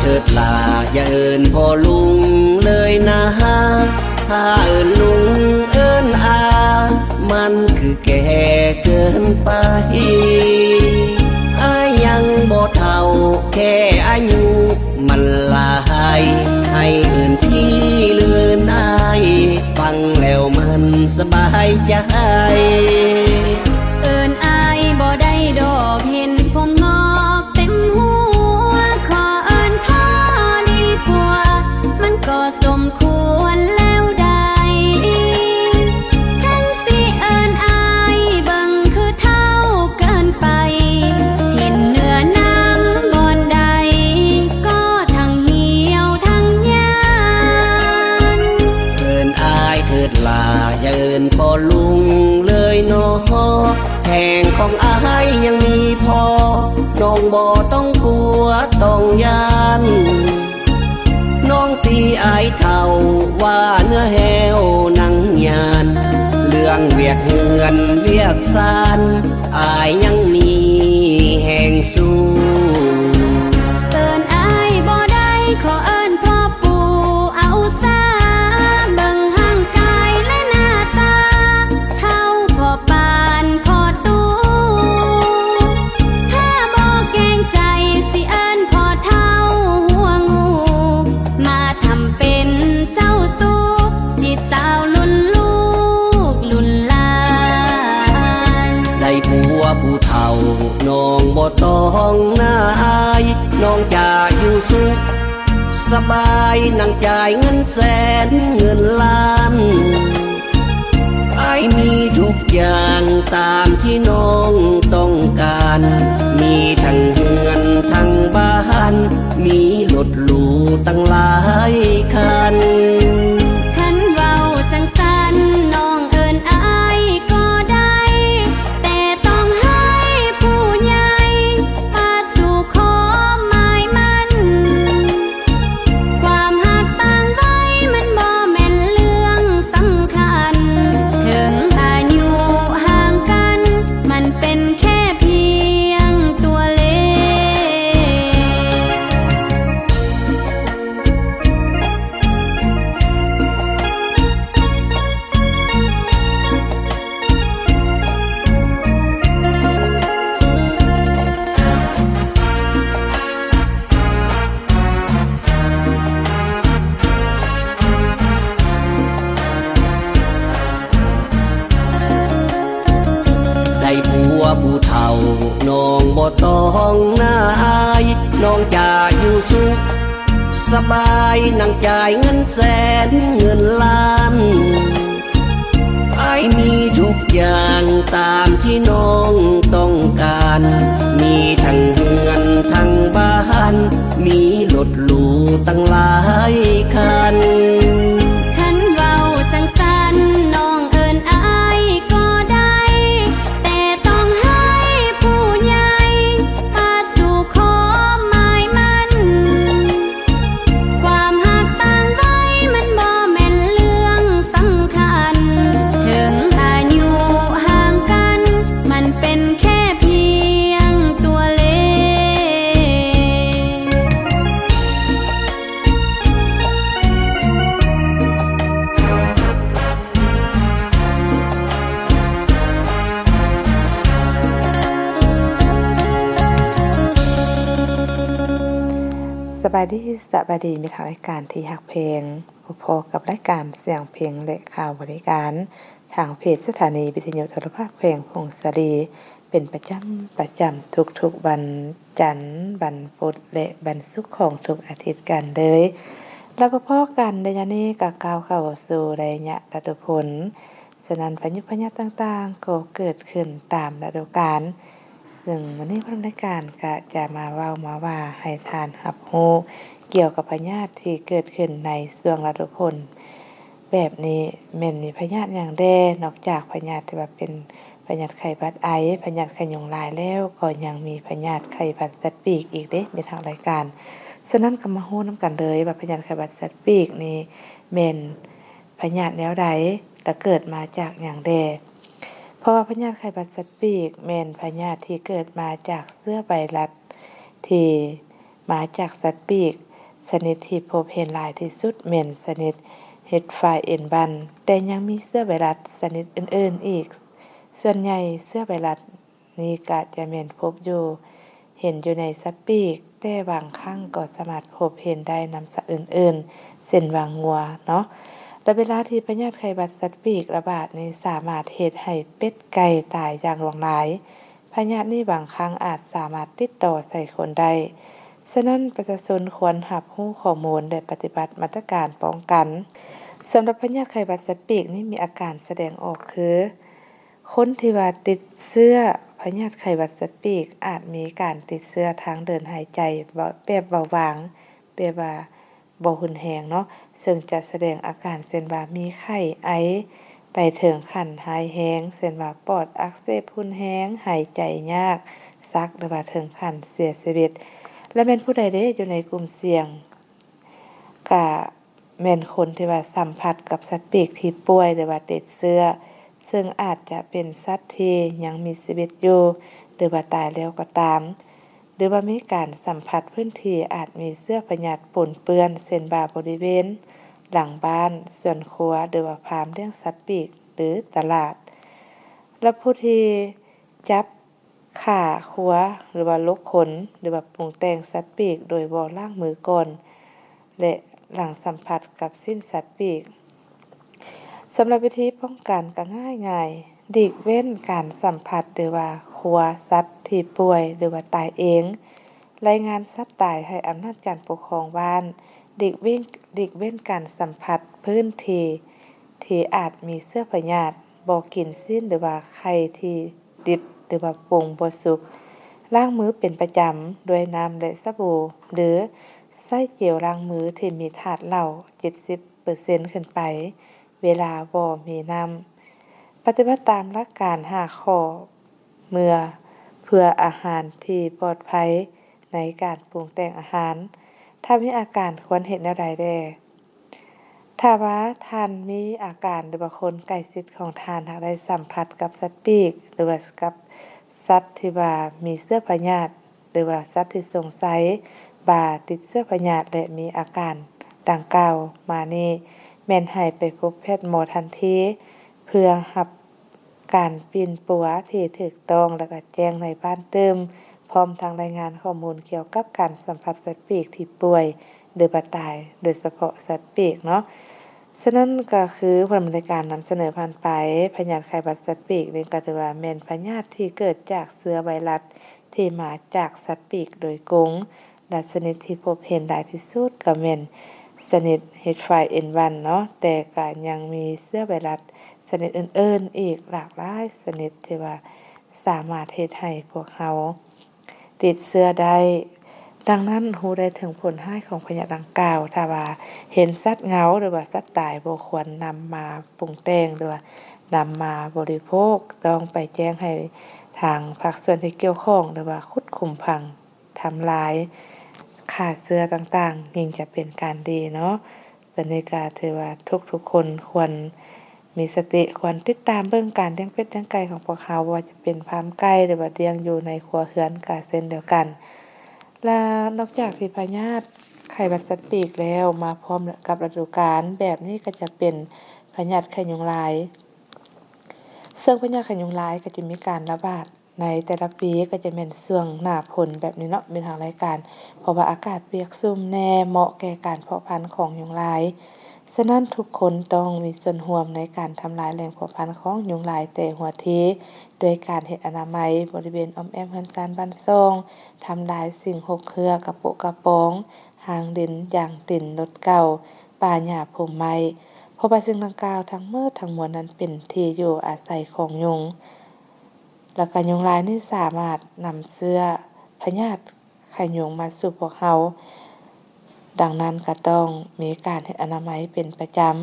ເກີດຫຼ້າຢ່າເອີ້ນພໍ່ລຸງເລີຍນາ ຖ້າເອີ້ນລຸງເອີ້ນອາ ມັນຄືແກ່ເກີນໄປ. ອ້າຍຍັງບໍ່ເຖົ້າແຄ່ອາຍຸມັນຫຼາຍ ໃຫ້ເອີ້ນພີ່ເລີຍເອີ້ນອ້າຍ ຟັງແລ້ວມັນສະບາຍໃຈ. ເອີ້ນອ້າຍບໍ່ໄດ້ດອກ ເຫັນຜົມງອກເຕັມຫົວ ຂໍເອີ້ນພໍ່ດີກວ່າ ມັນກໍສົມຄວນແລ້ວໃດ. ຄັນຊິເອີ້ນອ້າຍເບິ່ງຄືເຖົ້າເກີນໄປ ເຫັນເນື້ອໜັງບ່ອນໃດ ກໍທັງຫ່ຽວທັງຍານ. ເອີ້ນອ້າຍເທີດຫຼ້າ ຢ່າເອີ້ນພໍ່ລຸງເລີຍນໍ ແຮງຂອງອ້າຍຍັງມີພໍ ນ້ອງບໍ່ຕ້ອງກົວຕ້ອງຢ້ານ. ນ້ອງຕີອາຍເຖົ້າວ່າເນື້ອແຫ້ວໜັງຍານ ເລື່ອງວຽກເຮືອນວຽກຊານ ອ້າຍຍັງມີແຮງສູ້. ເອີ້ນອ້າຍບໍ່ໄດ້ ຂໍເອີ້ນພໍ່ປູ່ເອົາສາ ເບິ່ງຮ່າງກາຍ ແລະ ໜ້າຕາ ເຖົ້າພໍປານພໍຕູ້. ຖ້າບໍ່ເກງໃຈ ຊິເອີ້ນພໍ່ເຖົ້າຫົວງູ ມາທຳເປັນເຈົ້າຊູ້ ຈີບສາວລຸ້ນລູກລຸ້ນຫຼານ. ໄດ້ຜົວຜູ້ເຖົ້າ ນ້ອງບໍ່ຕ້ອງໜ້າອາຍ ນ້ອງຈະຢູ່ສຸກສະບາຍ ນັ່ງຈ່າຍເງິນແສນເງິນລ້ານ. ອ້າຍມີທຸກຢ່າງຕາມທີ່ນ້ອງຕ້ອງການ ມີທັງເຮືອນທັງບ້ານ ມີລົດຫຼູຕັ້ງຫຼາຍຄັນ. ຄັນເວົ້າຈັ່ງຊັ້ນ ນ້ອງເອີ້ນອ້າຍກໍໄດ້ ແຕ່ຕ້ອງໃຫ້ຜູ້ໃຫຍ່ ປາດສູ່ຂໍໝາຍໝັ້ນ. ຄວາມຮັກຕ່າງໄວມັນບໍ່ແມ່ນເລື່ອງສຳຄັນ ເຖິງອາຍຸຫ່າງກັນ ມັນເປັນແຄ່ພຽງຕົວເລກ. ໄດ້ຜົວຜູ້ເຖົ້າ ນ້ອງບໍ່ຕ້ອງໜ້າອາຍ ນ້ອງຈະຢູ່ສຸກສະບາຍ ນັ່ງຈ່າຍເງິນແສນເງິນລ້ານ. ອ້າຍມີທຸກຢ່າງຕາມທີ່ນ້ອງຕ້ອງການ ມີທັງເຮືອນທັງບ້ານ ມີລົດຫຼູຕັ້ງຫຼາຍຄັນ. ຄັນເວົ້າຈັ່ງຊັ້ນ ນ້ອງເອີ້ນອ້າຍກໍໄດ້ ແຕ່ຕ້ອງໃຫ້ຜູ້ໃຫຍ່ ປາດສູ່ຂໍໝາຍໝັ້ນ. ຄວາມຮັກຕ່າງໄວມັນບໍ່ແມ່ນເລື່ອງສຳຄັນ ເຖິງອາຍຸຫ່າງກັນ ມັນເປັນແຄ່ພຽງຕົວເລກ. ສະບາຍດີ ສະບາຍດີ ມິດຮັກລາຍການທີ່ຮັກແພງ. ພົບພໍ້ກັບລາຍການສຽງເພງ ແລະ ຂ່າວບໍລິການ ທາງເພຈສະຖານີວິທະຍຸໂທລະພາບແຂວງຜົ້ງສາລີ ເປັນປະຈຳ, ປະຈຳທຸກໆວັນຈັນ, ວັນພຸດ ແລະ ວັນສຸກຂອງທຸກອາທິດກັນເລີຍ. ແລະ ມາພໍ້ກັນໃນໄລຍະນີ້ ກໍກ້າວເຂົ້າສູ່ໄລຍະລະດູຝົນ, ສະນັ້ນ ພາຍຸພະຍາດຕ່າງໆກໍເກີດຂຶ້ນຕາມລະດູການ. ເຊິ່ງມື້ນີ້ພະດຳເນີນລາຍການກະຈະມາເວົ້າມາວ່າໃຫ້ທ່ານຮັບຮູ້ກ່ຽວກັບພະຍາດທີ່ເກີດຂຶ້ນໃນຊ່ວງລະດູຝົນແບບນີ້ ແມ່ນມີພະຍາດຫຍັງແດ່? ນອກຈາກພະຍາດທີ່ວ່າເປັນພະຍາດໄຂ້ຫວັດໄອ, ພະຍາດໄຂ້ຍຸງລາຍແລ້ວ ກໍຍັງມີພະຍາດໄຂ້ຫວັດສັດປີກອີກເດ້ ມິດຮັກລາຍການ. ສະນັ້ນກໍມາຮູ້ນຳກັນເລີຍວ່າພະຍາດໄຂ້ຫວັດສັດປີກນີ້ແມ່ນ ພະຍາດແນວໃດ ແລະ ເກີດມາຈາກຫຍັງແດ່? ເພາະວ່າພະຍາດໄຂ້ຫວັດສັດປີກແມ່ນພະຍາດທີ່ເກີດມາຈາກເຊື້ອໄວຣັສທີ່ມາຈາກສັດປີກ ຊະນິດທີ່ພົບເຫັນຫຼາຍທີ່ສຸດແມ່ນຊະນິດ H five N one ແຕ່ຍັງມີເຊື້ອໄວຣັສຊະນິດອື່ນໆອີກ. ສ່ວນໃຫຍ່ເຊື້ອໄວຣັສນີ້ກະຈະແມ່ນພົບຢູ່ ເຫັນຢູ່ໃນສັດປີກ, ແຕ່ບາງຄັ້ງກໍສາມາດພົບເຫັນໄດ້ນຳສັດອື່ນໆ ເຊັ່ນວ່າງົວເນາະ. ແລະ ເວລາທີ່ພະຍາດໄຂ້ຫວັດສັດປີກລະບາດນີ້ ສາມາດເຮັດໃຫ້ເປັດໄກ່ຕາຍຢ່າງຫຼວງຫຼາຍ. ພະຍາດນີ້ບາງຄັ້ງອາດສາມາດຕິດຕໍ່ໃສ່ຄົນໄດ້. ສະນັ້ນ ປະຊາຊົນຄວນຮັບຮູ້ຂໍ້ມູນ ແລະ ປະຕິບັດມາດຕະການປ້ອງກັນ. ສຳລັບພະຍາດໄຂ້ຫວັດສັດປີກນີ້ ມີອາການສະແດງອອກຄື ຄົນທີ່ວ່າຕິດເຊື້ອພະຍາດໄຂ້ຫວັດສັດປີກ ອາດມີການຕິດເຊື້ອທາງເດີນຫາຍໃຈ ແບບເບົາບາງ, ແບບວ່າບໍ່ຮຸນແຮງເນາະ, ເຊິ່ງຈະສະແດງອາການເຊັ່ນວ່າ ມີໄຂ້, ໄອ, ໄປເຖິງຂັ້ນຮ້າຍແຮງ ເຊັ່ນວ່າ ປອດອັກເສບຮຸນແຮງ, ຫາຍໃຈຍາກ, ຊັກ ຫຼືວ່າເຖິງຂັ້ນເສຍຊີວິດ. ແລະ ແມ່ນຜູ້ໃດເດ ຢູ່ໃນກຸ່ມສ່ຽງ? ກະ ແມ່ນຄົນທີ່ວ່າສຳຜັດກັບສັດປີກທີ່ປ່ວຍ ຫຼືວ່າຕິດເຊື້ອ, ເຊິ່ງອາດຈະເປັນສັດທີ່ຍັງມີຊີວິດຢູ່ ຫຼືວ່າຕາຍແລ້ວກໍຕາມ, ຫຼືວ່າມີການສຳຜັດພື້ນທີ່ອາດມີເຊື້ອພະຍາດປົນເປື້ອນ ເຊັ່ນວ່າບໍລິເວນຫຼັງບ້ານ, ສວນຄົວ ຫຼືວ່າຟາມລ້ຽງສັດປີກ ຫຼືຕະຫຼາດ. ແລະ ຜູ້ທີ່ຈັບ ຂ້າ, ຄົວ ຫຼືວ່າລົກຂົນ ຫຼືວ່າປຸງແຕ່ງສັດປີກໂດຍບໍ່ລ້າງມືກ່ອນ ແລະ ຫຼັງສຳຜັດກັບຊີ້ນສັດປີກ. ສຳລັບວິທີປ້ອງກັນກໍງ່າຍໆ, ຫຼີກເວັ້ນການສຳຜັດ ຫຼືວ່າຄົວສັດທີ່ປ່ວຍ ຫຼືວ່າຕາຍເອງ, ລາຍງານສັດຕາຍໃຫ້ອຳນາດການປົກຄອງບ້ານ, ຫຼີກເວັ້ນ, ຫຼີກເວັ້ນການສຳຜັດພື້ນທີ່ທີ່ອາດມີເຊື້ອພະຍາດ, ບໍ່ກິນຊີ້ນ ຫຼືວ່າໄຂ່ທີ່ ດິບ ຫຼືວ່າປຸງບໍ່ສຸກ, ລ້າງມືເປັນປະຈຳດ້ວຍນ້ຳ ແລະ ສະບູ ຫຼື ໃຊ້ເຈວລ້າງມືທີ່ມີທາດເຫຼົ້າ ເຈັດສິບເປີເຊັນ ຂຶ້ນໄປ ເວລາບໍ່ມີນ້ຳ. ປະຕິບັດຕາມຫຼັກການຫ້າຂໍ້ເມືອ ເພື່ອອາຫານທີ່ປອດໄພໃນການປຸງແຕ່ງອາຫານ. ຖ້າມີອາການຄວນເຮັດແນວໃດແດ່? ຖ້າວ່າທ່ານມີອາການ ຫຼືວ່າຄົນໃກ້ຊິດຂອງທ່ານຫາກໄດ້ສຳຜັດກັບສັດປີກ ຫຼືວ່າກັບສັດທີ່ວ່າມີເຊື້ອພະຍາດ ຫຼືວ່າສັດທີ່ສົງໄສວ່າຕິດເຊື້ອພະຍາດ ແລະ ມີອາການດັ່ງກ່າວມານີ້ ແມ່ນໃຫ້ໄປພົບແພດໝໍທັນທີ ເພື່ອຮັບ ການປິ່ນປົວທີ່ຖືກຕ້ອງ ແລະ ກໍແຈ້ງໃນບ້ານຕື່ມ, ພ້ອມທັງລາຍງານຂໍ້ມູນກ່ຽວກັບການສຳຜັດສັດປີກທີ່ປ່ວຍ ຫຼືວ່າຕາຍ, ໂດຍສະເພາະສັດປີກເນາະ. ສະນັ້ນກໍຄືຜົນບັນດາການນຳສະເໜີຜ່ານໄປ, ພະຍາດໄຂ້ຫວັດສັດປີກນີ້ກໍຖືວ່າແມ່ນພະຍາດທີ່ເກີດຈາກເຊື້ອໄວຣັສທີ່ມາຈາກສັດປີກໂດຍກົງ. ແລະ ຊະນິດທີ່ພົບເຫັນຫຼາຍທີ່ສຸດກໍແມ່ນຊະນິດ H five N one ເນາະ, ແຕ່ກໍຍັງມີເຊື້ອໄວຣັສຊະນິດອື່ນໆອີກຫຼາກຫຼາຍຊະນິດທີ່ວ່າສາມາດເຮັດໃຫ້ພວກເຮົາຕິດເຊື້ອໄດ້. ດັ່ງນັ້ນ, ຮູ້ໄດ້ເຖິງຜົນຮ້າຍຂອງພະຍາດດັ່ງກ່າວ, ຖ້າວ່າເຫັນສັດເຫງົາ ຫຼືວ່າສັດຕາຍ, ບໍ່ຄວນນຳມາປຸງແຕ່ງ ຫຼືວ່ານຳມາບໍລິໂພກ, ຕ້ອງໄປແຈ້ງໃຫ້ທາງພາກສ່ວນທີ່ກ່ຽວຂ້ອງ ຫຼືວ່າຂຸດຂຸມຝັງ ທຳລາຍຂ້າເຊື້ອຕ່າງໆ ຍິ່ງຈະເປັນການດີເນາະ. ຕອນນີ້ກໍຖືວ່າທຸກໆຄົນຄວນມີສະຕິ, ຄວນຕິດຕາມເບິ່ງການລ້ຽງເປັດລ້ຽງໄກ່ຂອງພວກເຮົາ, ບໍ່ວ່າຈະເປັນຟາມໄກ່ ຫຼືວ່າລ້ຽງຢູ່ໃນຄົວເຮືອນກໍເຊັ່ນດຽວກັນ. ແລະ ນອກຈາກທີ່ພະຍາດໄຂ້ຫວັດສັດປີກແລ້ວ, ມາພ້ອມກັບລະດູການແບບນີ້ ກໍຈະເປັນພະຍາດໄຂ້ຍຸງລາຍ, ເຊິ່ງພະຍາດໄຂ້ຍຸງລາຍກໍຈະມີການລະບາດ ໃນແຕ່ລະປີກໍຈະແມ່ນຊ່ວງໜ້າຝົນແບບນີ້ເນາະ ແມ່ນທາງລາຍການ, ເພາະວ່າອາກາດປຽກຊຸ່ມແດ່ ເໝາະແກ່ການເພາະພັນຂອງຍຸງລາຍ. ສະນັ້ນ, ທຸກຄົນຕ້ອງມີສ່ວນຮ່ວມໃນການທຳລາຍແຫຼ່ງເພາະພັນຂອງຍຸງລາຍແຕ່ຫົວທີ, ດ້ວຍການເຮັດອະນາໄມບໍລິເວນອ້ອມແອ້ມເຮືອນຊານບ້ານຊ່ອງ, ທຳລາຍສິ່ງຫົກເຄືອ, ກະໂປະກະປອງ, ຮາງດິນ, ຢາງຕີນລົດເກົ່າ, ປ່າຫຍ້າພົມໄມ້, ເພາະວ່າສິ່ງດັ່ງກ່າວທັງໝົດທັງມວນນັ້ນເປັນທີ່ຢູ່ອາໄສຂອງຍຸງ. ແລ້ວກໍຍຸງລາຍນີ້ສາມາດນຳເຊື້ອພະຍາດໄຂ້ຍຸງມາສູ່ພວກເຮົາ. ດັ່ງນັ້ນກໍຕ້ອງມີການເຮັດອະນາໄມເປັນປະຈຳ,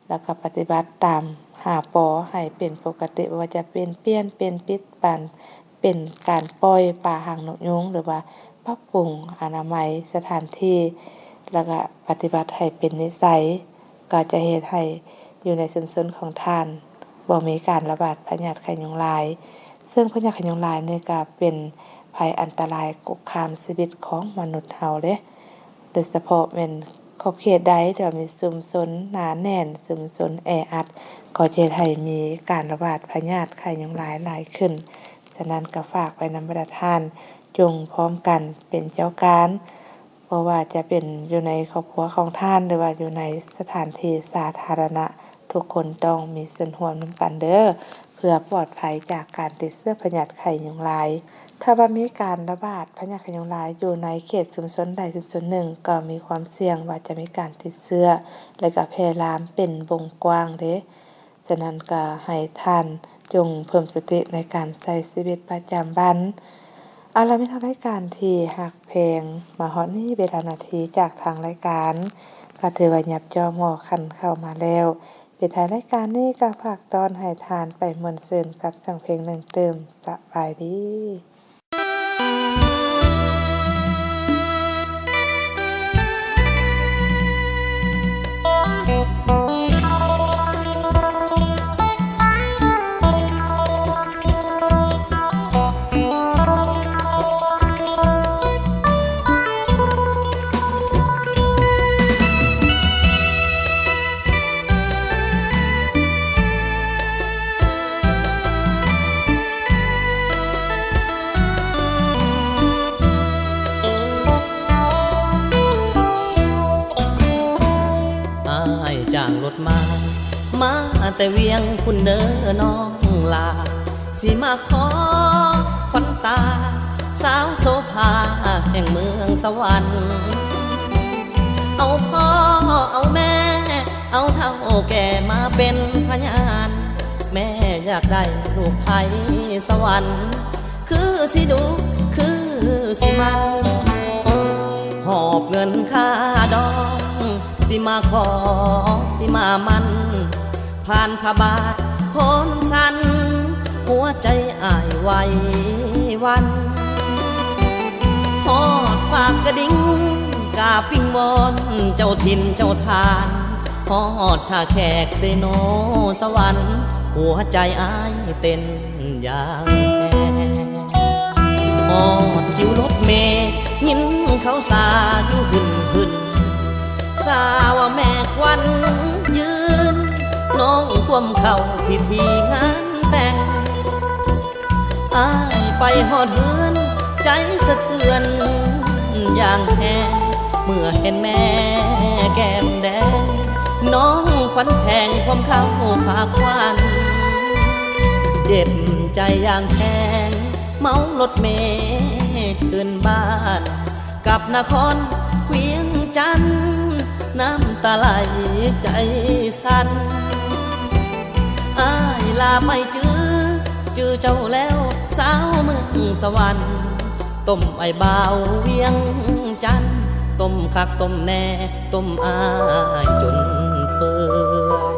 ແລ້ວກໍປະຕິບັດຕາມຫ້າ ປ ໃຫ້ເປັນປົກກະຕິ, ບໍ່ວ່າຈະເປັນປ່ຽນ, ເປັນປິດ, ປັນ, ເປັນການປ່ອຍປາຫາງນົກຍຸງ ຫຼືວ່າປັບປຸງອະນາໄມສະຖານທີ່, ແລ້ວກໍປະຕິບັດໃຫ້ເປັນນິໄສ. ກໍຈະເຮັດໃຫ້ຢູ່ໃນຊຸມຊົນຂອງທ່ານບໍ່ມີການລະບາດພະຍາດໄຂ້ຍຸງລາຍ, ເຊິ່ງພະຍາດໄຂ້ຍຸງລາຍນີ້ກໍເປັນໄພອັນຕະລາຍຄຸກຄາມຊີວິດຂອງມະນຸດເຮົາເດ້. ດຍສະເພາະແມ່ນຂອບເຂດໃດທີ່ວ່າມີຊຸມຊົນໜາແໜ້ນ, ຊຸມຊົນແອອັດ ກໍຈະເຮັດໃຫ້ມີການລະບາດພະຍາດໄຂ້ຍຸງລາຍຫຼາຍຂຶ້ນ. ສະນັ້ນກໍຝາກໄວ້ນຳບັນດາທ່ານ ຈົ່ງພ້ອມກັນເປັນເຈົ້າການ, ບໍ່ວ່າຈະເປັນຢູ່ໃນຄອບຄົວຂອງທ່ານ ຫຼືວ່າຢູ່ໃນສະຖານທີ່ສາທາລະນະ, ທຸກຄົນຕ້ອງມີສ່ວນຮ່ວມນຳກັນເດີ້ ເພື່ອປອດໄພຈາກການຕິດເຊື້ອພະຍາດໄຂ້ຍຸງລາຍ. ຖ້າວ່າມີການລະບາດພະຍາດໄຂ້ຍຸງລາຍຢູ່ໃນເຂດຊຸມຊົນໃດຊຸມຊົນໜຶ່ງ ກໍມີຄວາມສ່ຽງວ່າຈະມີການຕິດເຊື້ອ ແລະ ກໍແຜ່ລາມເປັນວົງກວ້າງເດ້. ສະນັ້ນກໍໃຫ້ທ່ານຈົ່ງເພີ່ມສະຕິໃນການໃຊ້ຊີວິດປະຈຳວັນ. ເອົາລະ ມິດຮັກ ລາຍການທີ່ຮັກແພງ, ມາຮອດນີ້ເວລານາທີຈາກທາງລາຍການກໍຖືວ່າຫຍັບຈ້ອມຫໍຄັນເຂົ້າມາແລ້ວ. ປິດທ້າຍລາຍການນີ້ກໍຝາກຕ້ອນໃຫ້ທ່ານໄປມ່ວນຊື່ນກັບສຽງເພງໜຶ່ງຕື່ມ. ສະບາຍດີ. ອ້າຍຈ້າງລົດມາ ມາແຕ່ວຽງພຸ້ນເດີນ້ອງຫຼ້າ ຊິມາຂໍຂວັນຕາ ສາວໂສພາແຫ່ງເມືອງສະຫວັນ ເອົາພໍ່ເອົາແມ່ ເອົາເຖົ້າແກ່ມາເປັນພະຍານ ແມ່ຢາກໄດ້ລູກໃຜສະຫວັນ ຄືຊິດຸ ຄືຊິໝັ່ນ ຫອບເງິນຄ່າດອງ ຊິມາຂໍ ຊິມາໝັ້ນ ຜ່ານພະບາດໂພນສັນ ຫົວໃຈອ້າຍໄຫວຫວັ່ນ ຮອດປາກກະດິງ ກາບວິງວອນເຈົ້າຖິ່ນເຈົ້າຖານ ຮອດທ່າແຂກເຊໂນສະຫວັນ ຫົວໃຈອ້າຍເຕັ້ນຢ່າງແຮງ ຮອດຄິວລົດເມ ຍິນເຂົາສາຢູ່ຫຶ່ນໆ ສາວແມ່ຂວັນຢືນ ນ້ອງຄວມເຂົ້າພິທີງານແຕ່ງ ອ້າຍໄປຮອດເຮືອນ ໃຈສະເທືອນຢ່າງແຮງ ເມື່ອເຫັນແມ່ແກ້ມແດງ ນ້ອງຂວັນແພງຄວມເຂົ້າພາຂວັນ ເຈັບໃຈຢ່າງແຮງ ເມົາລົດເມຂຶ້ນບ້ານ ກັບນະຄອນວຽງຈັນ ນ້ຳຕາໄຫຼໃຈສັ່ນ ອ້າຍລາໄປຈື່ ຈື່ເຈົ້າແລ້ວສາວເມືອງສະຫວັນ ຕົ້ມອ້າຍບ່າວວຽງຈັນ ຕົ້ມຄັກຕົ້ມແນ່ ຕົ້ມອ້າຍຈົນເປື່ອຍ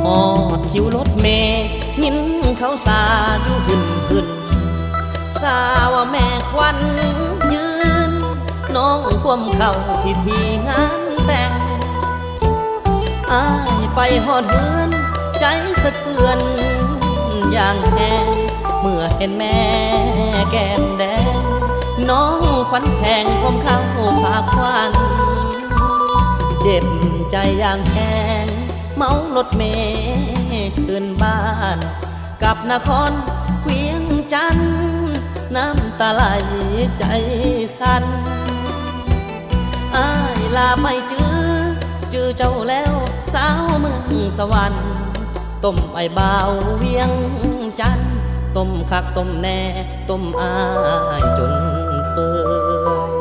ຮອດຄິວລົດເມ ຍິນເຂົາສາຢູ່ຫຶ່ນໆ ສາວແມ່ຂວັນຢືນ ນ້ອງຄວມເຂົ້າພິທີງານແຕ່ງ ອ້າຍໄປຮອດເຮືອນ ໃຈສະເທືອນຢ່າງແຮງ ເມື່ອເຫັນແມ່ແກ້ມແດງ ນ້ອງຂວັນແພງຄວມເຂົ້າພາຂວັນ ເຈັບໃຈຢ່າງແຮງ ເມົາລົດເມຂຶ້ນບ້ານ ກັບນະຄອນວຽງຈັນ ນ້ຳຕາໄຫຼໃຈສັ່ນ ອ້າຍລາໄປຈື່ ຈື່ເຈົ້າແລ້ວສາວເມືອງສະຫວັນ ຕົ້ມອ້າຍບ່າວວຽງຈັນ ຕົ້ມຄັກຕົ້ມແນ່ ຕົ້ມອ້າຍຈົນເປື່ອຍ